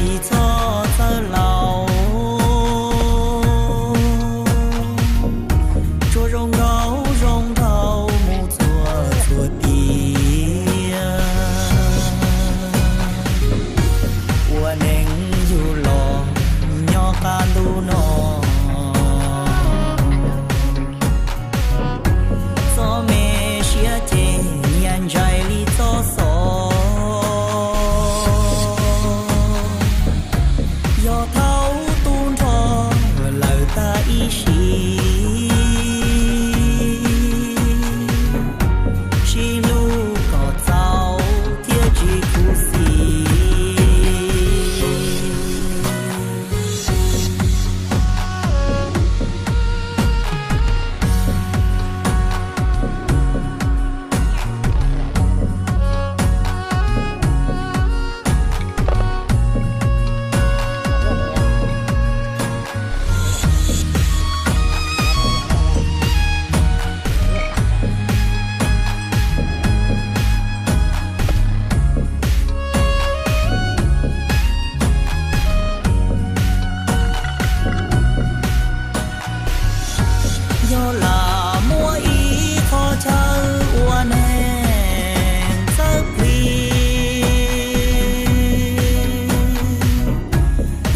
tsis txhob txawj laus. Tsuas zoo nkauj zoo nraug mus txhua txhua tiam. Ua neej yug los nyob qab ntuj no, txoj me siab ces nyias ntsais li txoj xov. Yog thaub tu nrho lawm tag ib sim, sib hlub kom txaus thiaj tsis khuv xim. Yog lam muaj ib qho chaw ua neeg txawj plig,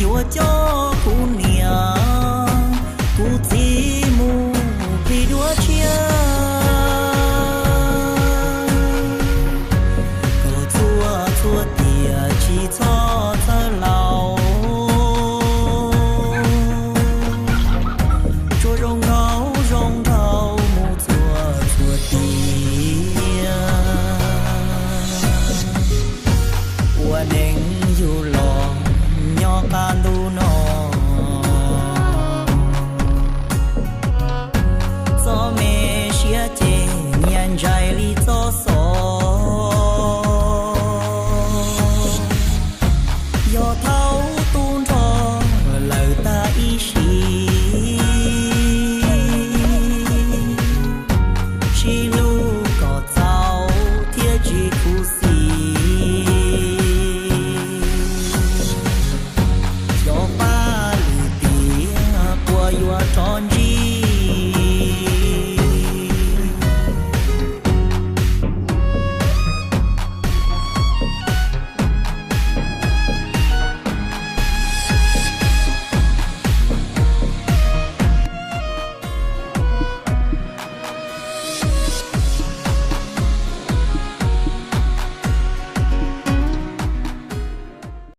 yuav coj kuv niam kuv txiv mus plig dua tshiab, kom txhua txhua tiam tsis txhob txawj laus. Tsuas zoo nkauj zoo nraug mus txhua txhua tiam. Ua neej yug los nyob qab ntuj no, txoj me siab ces nyias ntsais li txoj xov. Yog